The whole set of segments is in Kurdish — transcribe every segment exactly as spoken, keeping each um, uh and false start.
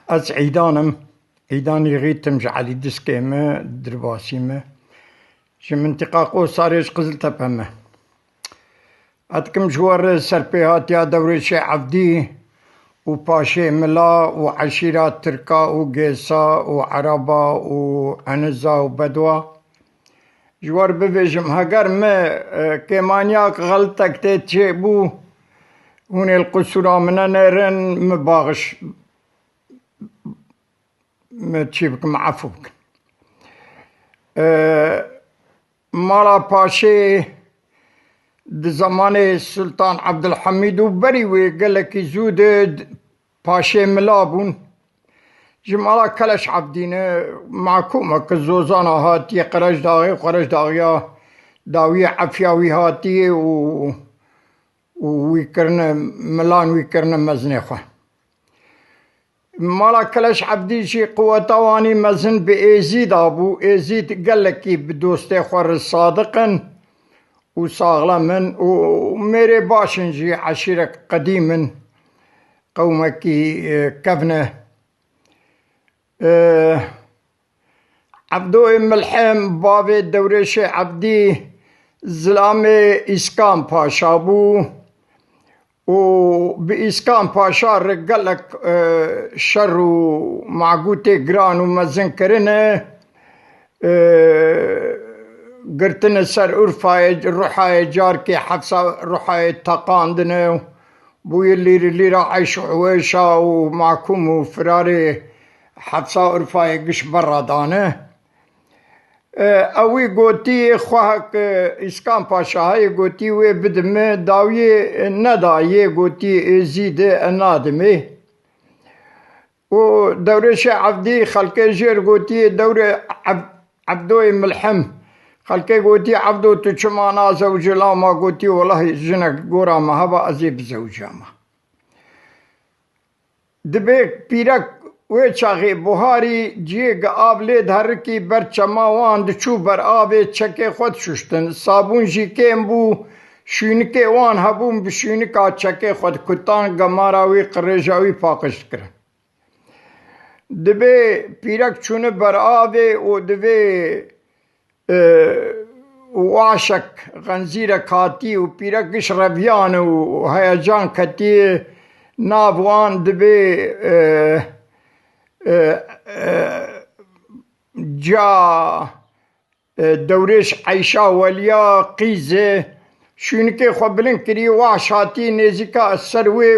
Ez Îdan im. Îdan Yixît im, ji Elîdiskê me, Dirbasî me. Ji mintiqa Qosarê, ji Qiziltepe me. Ez dikim ji we re serpêhatiya Dewrêşê Evdî û Paşê Mila û eşîra Tirka û Gêsa û Ereba û Eniza û Bedwa. Ji we re bibêjim, heger me, e, kêmaniyek, xeltek tê çêbû, hûn ê li qisûra min nenêrin, min baxiş, min çî bikim, min efû bikin. E, Mala Paşê di zemanê Sultan Ebdulhemîd û berî wê gelekî zû de Paşê Mila bûn. Ji mala Keleş Evdî ne, mahkûmeke zozana hatiye Qereşdaxê, Qereşdaxiya dawiyê efiya wî hatiye û, û wî kirine, milan wî kirine mezinê xwe. Mala Keleş Evdî jî quweta wanî mezin bi Êzîda bû. Êzîd gelekî bi dostê xwe re sadiq in û saxlem in û mêrê baş in jî, eşîrek qedîm in, qewmekî, e, kevn e. E, Evdoyê Milhim, bavê Dewrêşê Evdî, zilamê Îskan Paşa bû û bi Îskan Paşa re gelek, e, şer û magûtê giran û mezin kirine. E, girtine ser Urfayê, Ruhayê, carkê hefsa Ruhayê teqandine. Bûye lîr, lîra eyş û hewêşa û mahkûm û firarê hefsa Urfayê giş berra dane. E, ew wî gotî, xwehek, e, Îskan Paşa heye gotî wê bidime, dawiyê, e, neda, yê gotî Êzîdê, e, nadimê. Û Dewrêşê Evdî, xelkê jêr gotiye Dewrê Ev-, Evdoyê Milhim. Xelkê gotiye, "Evdo, tu çima nazewicî?" Lama gotiye, "Welahî jinek gora me heba, ez ê bizewicama." Dibê pîrek wê çaxê buharî ciyê gi av lê diherikî, ber çema wan diçû ber avê çekê xwe dişuştin. Sabûn jî kêm bû, şûnikê wan hebûn, bi şûnika çekê xwe dikutan, gemara wî, qirêja wî paqij dikirin. Dibê pîrek çûne ber avê û divê, e, waşek, xenzîrek hatî û pîrek giş reviyane û heyecan ketiye nav wan, dibê, e, e, e, ca E, Dewrêş Eyşa Weliya qîz e, şûnikê xwe bilind kirî, wahş hatî nêzîka ser wê,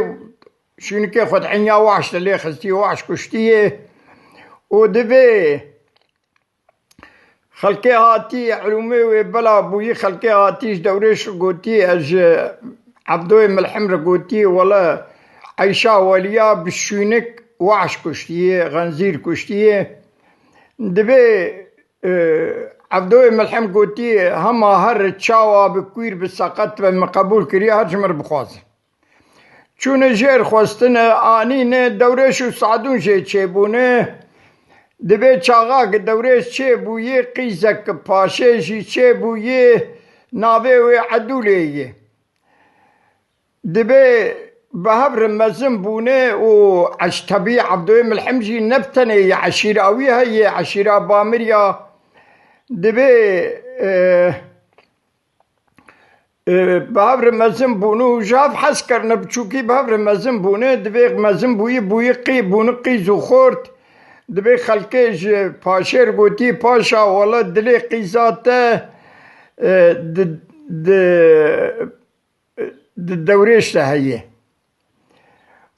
şûnikê xwe di enya wahş de lê xistî, wahş kuştiye. Û divê xelkê hatî, elûmê wê bela bûyî, xelkê hatî ji Dewrêş gotî, "Ez ji Evdoyê Milhim re gotî, wele Eyşa Weliya bi şûnik wahş kuştiye, xenzîr kuştiye." Divê E, Evdoyê Milhim gotî, "Hema her çawa bi kwîr, bi seqet be, min qebûl kiriye, her ji min re bixwaze." Çûne jêr xwestine, anîne, Dewrêş û Sadûn jê çêbûne. Divê çaxa ki Dewrêş çêbûye, qîzek ki Paşê jî çêbûye, navê wê Edûlê ye. Dibê bi hev re mezin bûne û eş-, tebî Evdoyê Milhim jî ne bi tenê ye, eşîra wî heye, eşîra Bamiriya. Dibê, e, e, bi hev re mezin bûne û ji hev hez kirine, bi çûkî bi hev re mezin bûne. Dibê mezin bûyî, bûyî qî-, bûne qîz û xort. Dibê xelkê ji Paşê re gotî, "Paşa, wele dilê qîza te, e, di, di, di Dewrêş de heye."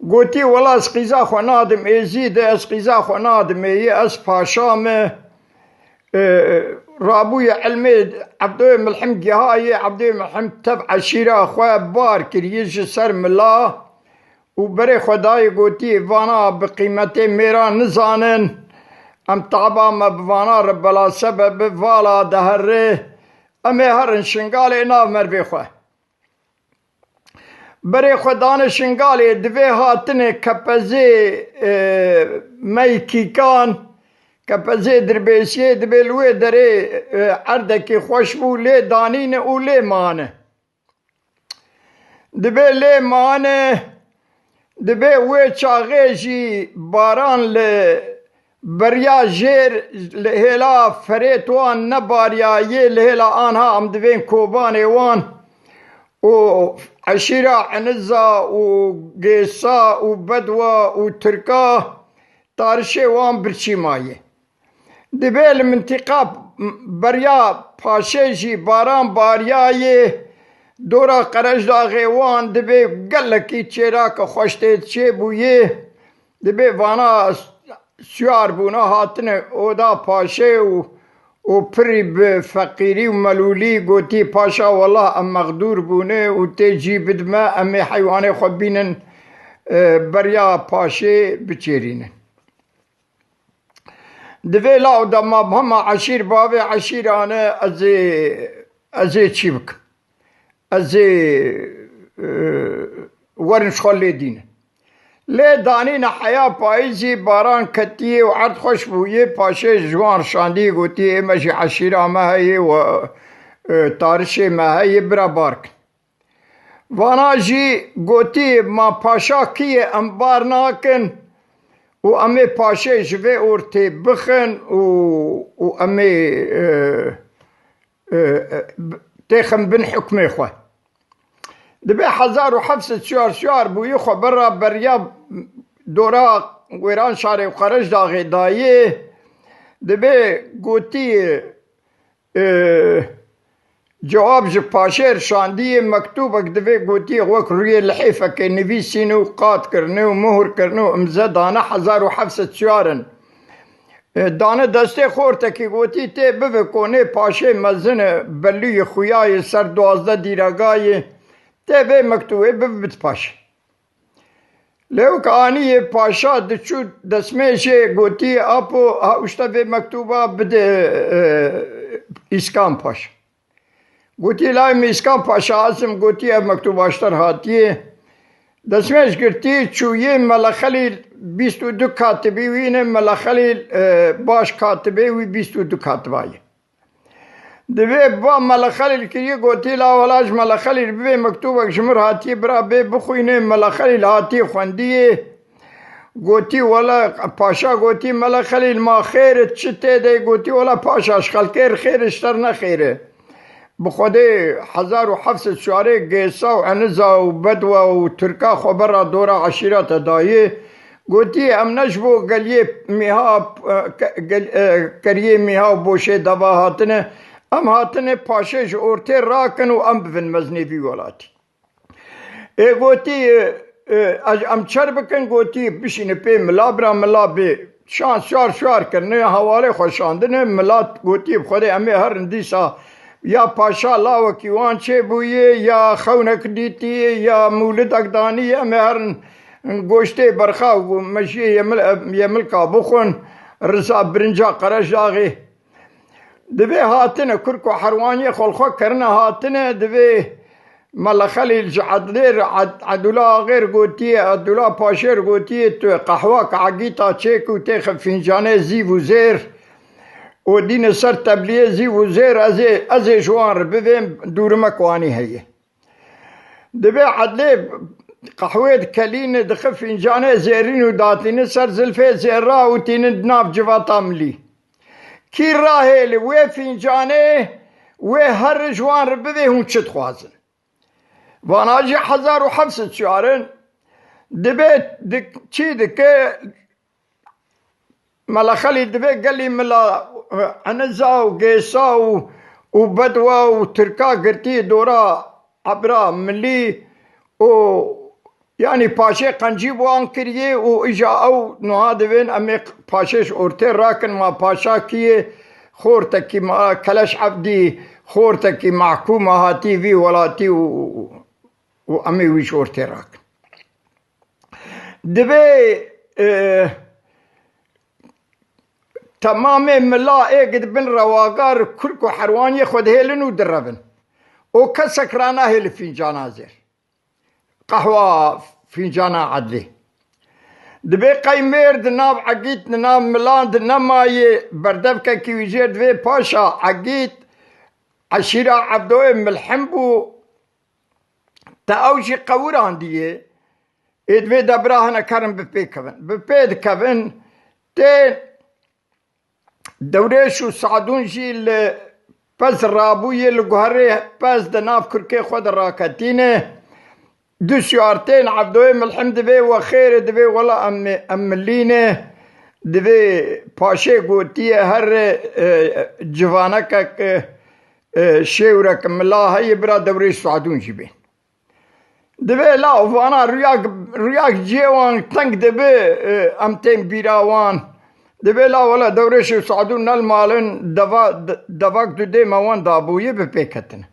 Gotî, "Wela ez qîza xwe nadim Êzîdê, ez qîza xwe nadim êyê, ez paşa me." E, rabûye ilmê Evdoyê Milhim gihayê, Evdoyê Milhim tev eşîra xwe bar kiriye ji ser mila û berê xwe dayê gotî, "Vana bi qîmetê mêran nizanin, em taba me bi vana re bela sebe bi vala dihere, em ê herin Şingalê nav mervê xwe." Berê xwe dane Şingalê, divê hatine Kepezê, e, Meykîkan, Kepezê Dirbêsiyê, dibê li wê derê, e, erdekî xweş bû, lê danîne û lê mane. Dibê lê mane, Dibê wê çaxê jî baran li beriya jêr, li hêla Ferêt wan nebariyayê, li hêla anha em divên Kobanê wan û eşîra Eniza û Gêsa û Bedwa û Tirka tarişê wan birçî maye. Dibê li mintîqa beriya paşê jî baran bariyayê, dora Qerejdaxê wan dibê gelekî çêrake xweş tê çêbûyê. Dibê vana siyar bûna hatine oda paşê û, û pirî bi feqîrî û melûlî gotî, "Paşa, wela em mexdûr bûne û tê cî bidime, em ê heywanê xwe bînin, e, beriya paşê biçêrînin." Divê law de ma hema eşîr bavê eşîran e, ez ê, ez ê çî bikim? Ez ê, e, werin ji xwe lê dînin. Lê danîne heya payîzî, baran ketiyê û erd xweş bûyê, paşê ji wan şandiyê gotiyê, "Ê me jî eşîra me heye û, e, tarişê me heye, bira bar kin." Vana jî gotî, "Ma paşa kî ye, em bar nakin û em ê paşê ji vê ortê bixin û, û em ê, e, e, e, têxin bin hukmê xwe." Dibê hezar û heft sed siyar siyar bûyî xwe bera beriya dora Wêranşarê û Qerejdaxê dayê. Dibê gotî, e, cewab ji paşê şandiyê, mektûbek divê gotiyê wek rûyê lihêfekê nivîsîn û qat kirine û muhur kirine û imze dane, hezar û heft sed siyar in. E, dane destê xortekî gotî, "Tê bive konê paşê mezin e, belûyê xuya yê ser duwazdeh dîrega yê, tê vê mektûbê biv bid paşê." Lewk aniyê paşa diçû destmêjê gotî, "Apo, ha uşte vê mektûba bide, e, Îskan Paşa." Gotî, "Lay Îskan Paşa, ez im." Gotî, "Ev mektûba ji te re hatiye." Destmêj girtî, çûyê Mele Xelîl, bîst û du katibî wî ne, Mele Xelîl, e, baş katibê wî bîst û du katiba ye. Divê ba Mele Xelîl kiriye, gotî, "La wela ji Mele Xelîl bivê mektûbek ji min re hatiye, bira bê bixwîne." Mele Xelîl hatiye xwendiye. Gotî, "Wela," paşa gotî, "Mele Xelîl, ma xêr e, çi tê de?" Gotî, "Wela paşa, ji xelkê re xêr e, ji te re ne xêr e." Bi Xwedê hezar û heft sed şarê Gêsa û Eniza û Bedwa û Tirka xwe bera dora eşîreta dayê. Gotî, "Em ne ji bo geliyê mîha, e, ke-, gel-, e, keriyê mîha û boşê deva hatine. Em hatine paşê ji ortê rakin û em bivin mezinê vî welatî." Ê gotî, e, e, "Ez, em çer bikin?" Gotî, "Bişîne pê mila, bira mila bê." Şan şar şar kirine, hevalê xwe şandine, mila gotî, "Bi Xwedê em ê herin dîsa." Ya paşa lawekî wan çêbûye, ya xewnek dîtiye, ya mûlidek daniye, "Em ê herin goştê berxa û mejiyê yemil-, yemilka bixwin, riza birinca Qerejdaxê." Divê hatine, kurk û herwaniyê xwe li xwe kirine hatine, divê Mele Xelîl ji Edlê re, Ed-, Edûla Axê re gotiye, Edûla Paşê re gotiye, "Tu qehwak egîta çêk û têxe fîncanê zîv û zêr û dîne ser tebliyê zîv û zêr, ez ê, ez ê ji wan re bivêm, dûrimek wanî heye." Divê Edlê qehwê dikelîne, dixe fîncanê zêrîn û datîne ser zilfê zêra û tîne di nav civata milî. Kî rahêle wê fîncanê, wê here ji wan re bivê, hûn çi dixwazin? Vana jî hezar û heft sed şar in. Divê dik-, çî dike, Mele Xelîl divê gelî mila, e, Eniza û Gêsa û, û Bedwa û Tirka girtî dora ebra milî û, yanî, paşê qencî bi wan kiriye û îja ew niha divên, "Em ê paşê ji ortê rakin, ma paşa kî ye? Xortekî ma Keleş Evdî, xortekî mehkûma hatî vî welatî û, û em ê wî ji ortê rakin." Divê, e, temamê mila ê gi di bin rewaga re kurk û herwaniyê xwe dihêlin û direvin. Û kesek ranahêle fîncana zêr. Qehwa fîncana Edlê. Dibê qey mêr di nav Egît, di nav milan de nemaye, berdevkekî wî jêr divê paşa Egît, eşîra Evdoyê milhim bû, te ew jî qewirandiye. Ê di vê de bira hinek herin bi pê kevin. Bi pê dikevin, tê Dewrêş û Sadûn jî li pez rabûyê li guherê pez di nav kurkê xwe de raketîne. Du siyar tên Evdoyê milhim divê we xêr e, divê wela em, em milî ne. Divê paşê gotiye her, e, civanekek, e, şêwrek mila heye bira Dewrêş Sadûn jî bê. Divê la vana rûyak, rûyak cihê wan teng dibe, e, em tên bîra wan. Divê la wela Dewrêş û Sadûn ne li mal in, deva, de-, devak du dê me wan dabûye bi pê ketine.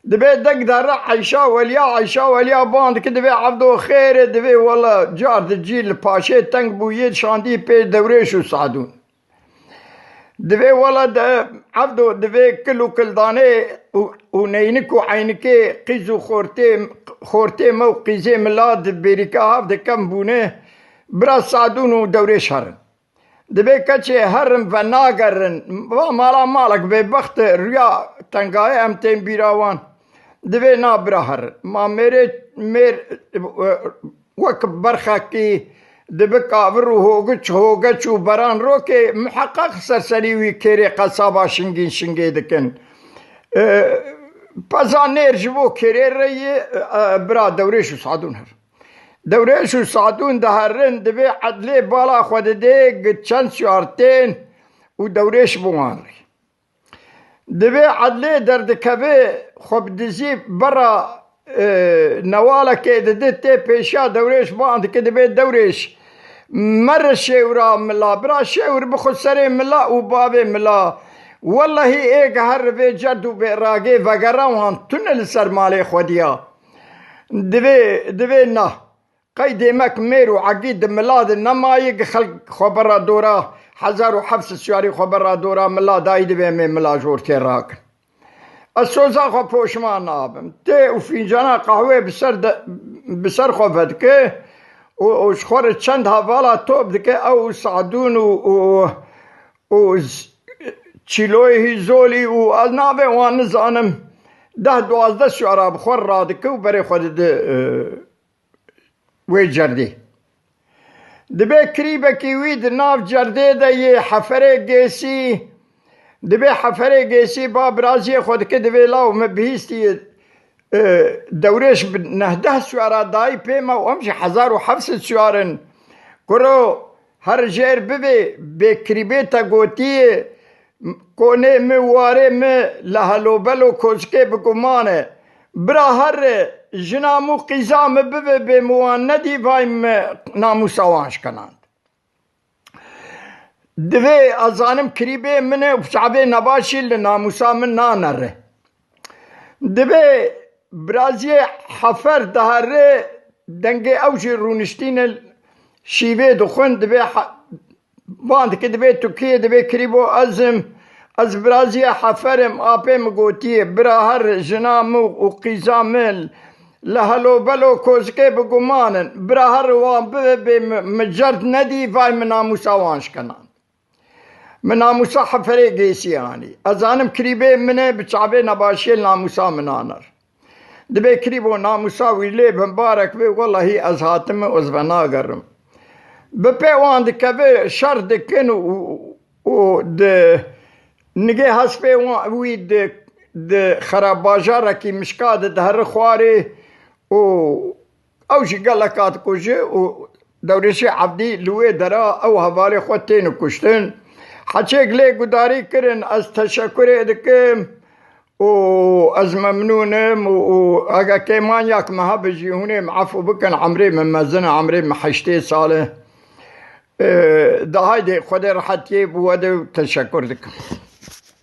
Divê deng dere Eyşa Weliya, Eyşa Weliya ban dike, divê Evdo xêr e, divê wela car di cî li paşê teng bûye, şandî pê Dewrêş û Sadûn. Divê wela de Evdo, divê kil û kildanê û, û neynik û eynikê, qîz û xortê, xortê me û qîzê mila di bêrîka hav de kem bûne, bira Sadûn û Dewrêş herin. Divê keçê herin venagerin, va mala malek bêbext e, rûya tengayê em tên bîra wan. Divê na bira herin. Ma mêrê, mêr, e, wek berxekî dibe kavir û hogiç, hogeç û beran rokê, miheqeq ser serî wî kêrê qesaba şingîn şingê dikin. E, peza nêr ji bo kêrê re yê, e, bira Dewrêş û Sadûn her. Dewrêş û Sadûn diherin, divê Edlê bala xwe didê, gi çend siyar tên û Dewrêş bi wan re. Divê Edlê derdikeve, xwe bi dizî bera, e, newalekê dide tê pêşiya Dewrêş, ban dike, divê Dewrêş, mere şêwra mila, bira şêwr bixwe serê mila û bavê mila. Wellehî ê geher vê cerd û bêragê vegera wan tune li ser malê xwediya. Divê, divê na. Qey dêmek mêr û egî di mila de nemaye, gi xelk xwe bera dora, hezar û heft sed siyarî xwe bera dora mila dayî, divê em ê mila ji ortê rakin. Ez soza xwe poşman nabim. Tê û fîncana qehwê bi ser de, bi ser xwe vedike û, û ji xwe re çend hevala top dike, ew û Sadûn û, û, û z-, Çîloyê Hîzolî û ez navê wan nizanim. Deh duwazdeh siyara bi xwe radike û berê xwe dide, e, wê cerdê. Dibê kirîbekî wî di nav cerdê de yê heferê gêsî, dibê heferê gêsî ba biraziyê xwe dike, divê law min bihîstiye, e, Dewrêş bi neh deh siyara dayî pê me û em jî hezar û heft sed siyar in. Kuro her jêr bivê bê kirîbê te gotiye, Konê mi, warê mi, li helobelo kozikê bi guman e. Bira herre, jina mi û qîza mi bibe bê mi wan nedî, vay mi namûsa wan şkenand. Divê ez zanim kirîbê min e û çavê nebaşî li namûsa min nanere. Divê biraziyê hefer dihere, dengê ew jî rûniştîne şîvê dixwin, divê he-, Van dike, divê tu kê, divê kirîbo ez im, ez biraziya hefer im, apê min gotiye, bira her jina min û qîza min li helobelo kozikê bi guman in, bira her wan bibe bê mi, mi cerd nedî, vay mi namûsa wan şkenan. Mi namûsa heferê gêsî anî. Ez zanim kirîbê min e, bi çavê nebaşiyê namûsa min aner. Dibê kirîbo namûsa wî lê bimbarek be, welahî ez hatim û ez venagerim. Bi pê wan dikeve, şer dikin û, û di nigê hespê wan, wî di, di xerabbajarekî mişka de dihere xwarê û ew jî geleka dikuje û Dewrêşê Evdî li wê dera ew hevalê xwe têne kuştin. Heçêk lê gudarî kirin, ez teşekurê dikim. û ez memnûn im û, û ege kêmanyak me hebe jî hûn ê min efû bikin, emrê min mezin e, emrê min heştê sal e. Ee, de haydê Xwedê rehetiyê bi we de û teşekur dikim.